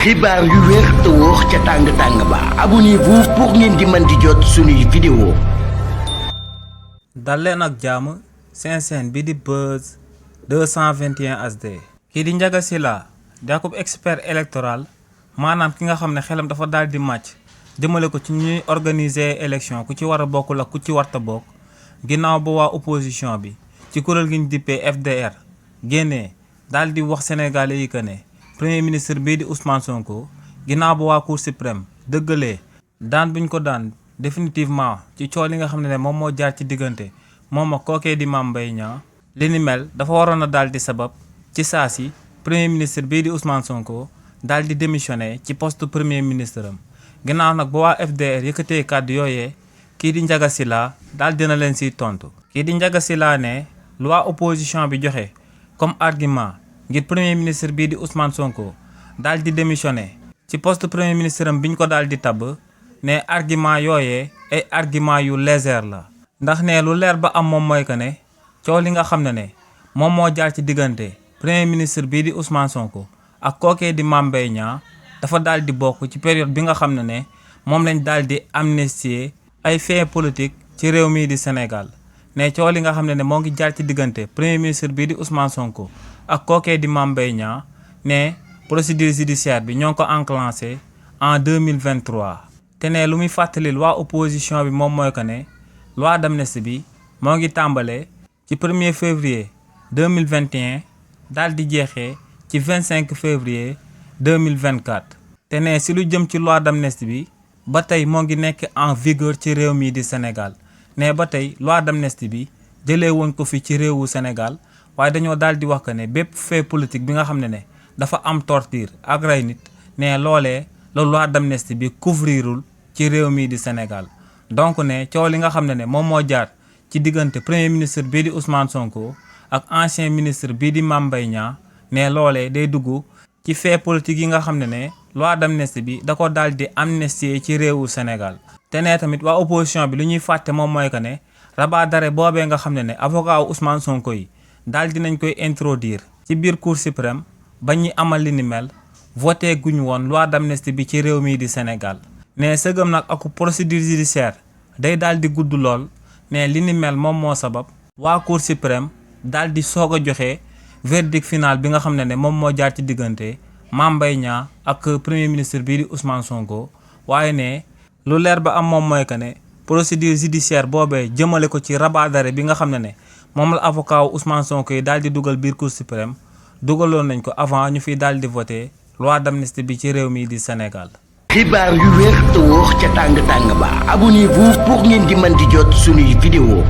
xibaar yu wér te wóor ca tàng-tàng ba abonnez-vous pour ngeen di mën di jot suñuy vidéo. dal leen ak jàmm seen chaîne bi di Buzz 221 HD. kii di Ndiaga Sylla di akub expert électoral maanaam ki nga xam ne xelam dafa daal di màcc jëmale ko ci ñuy organiser élection ku ci war a bokk la ku ci warta bokk ginnaaw ba waa opposition bi ci kuréel gi ñu dippee FDR génnee daal di wax sénégalais yi que ne premier ministre bii di Ousmane Sonko ginnaaw ba waa Cour suprême dëggalee daan buñ ko daan définitivement ci coow li nga xam ne moom moo jaar ci diggante moom ak kookee di Mame Mbaye Niang li ni mel dafa waroon a daal di sabab ci saa si premier ministre bii di Ousmane Sonko daal di démissionné ci poste premier ministre am ginnaaw nag ba waa FDR yëkkatee kàddu yooyee kii di Ndiaga Sylla daal dina leen siy tontu. kii di Ndiaga Sylla ne lu waa opposition bi joxe comme argument ngir premier ministre bii di Ousmane Sonko daal di démissionné ci poste premier ministre am biñ ko daal di tabb ne argument yooyee ay argument yu léger la. ndax ne lu leer ba am moom mooy que ne coow li nga xam ne moom moo jaar ci diggante premier ministre bii di Ousmane Sonko ak kookee di Mame Mbaye Niang dafa daal di bokk ci période bi nga xam ne moom lañ daal di amnistier ay faits politiques ci réew mii di Sénégal ne coow li nga xam ne moo ngi jaar ci diggante premier ministre bii di Ousmane Sonko ak kookee di Mame Mbaye Niang ne procédure judiciaire bi ñoo ngi ko enclenché en 2023 te ne lu muy fàttalil waa opposition bi moom mooy que ne loi d'amnistie bi moo ngi tàmbalee ci 1er février 2021 daal di jeexee ci 25 février 2024 te ne si lu jëm ci loi d'amnistie bi ba tey moo ngi nekk en vigueur ci réew mii di Sénégal ne ba tey loi d'amnistie bi jëlee woon ko fi ci réewu Sénégal waaye dañoo daal di wax que ne bépp fait politique bi nga xam ne dafa am torture ak rey nit ne loolee la loi d'amnistie bi couvrirul ci réew mii di Sénégal donc ne coow li nga xam ne moom moo jaar ci diggante premier ministre bii di Ousmane Sonko ak ancien ministre bii di Mame Mbaye Niang ne loolee day dugg ci fait politique yi nga xam ne loi d'amnistie bi da ko daal di amnistier ci réewu Sénégal te ne tamit waa opposition bi lu ñuy fàtte moom mooy que ne rabat d'arrêt boobee nga xam ne avocat wu Ousmane Sonko yi daal dinañ koy introduire ci biir Cour suprême ba ñuy amal li ni mel voté guñ woon loi d'amnistie bi ci réew mii di Sénégal ne sëgëm nag ak procédure judiciaire day daal di gudd lool ne li ni mel moom moo sabab waa Cour suprême daal di soog a joxe verdict final bi nga xam ne moom moo jaar ci diggante Mame Mbaye Niang ak premier ministre bii di Ousmane Sonko waaye ne lu leer ba am moom mooy que ne procédure judiciaire boobee jëmale ko ci rabat d'arrêt bi nga xam ne moom la avocat wu Ousmane Sonko yi daal di dugal biir Cour suprême dugaloon nañ ko avant ñu fiy daal di voté loi d'amnistie bi ci réew mii di Sénégal. xibaar yu wér te wóor ca tàng-tàng ba abonnez-vous pour ngeen di mën di jot suñuy vidéo.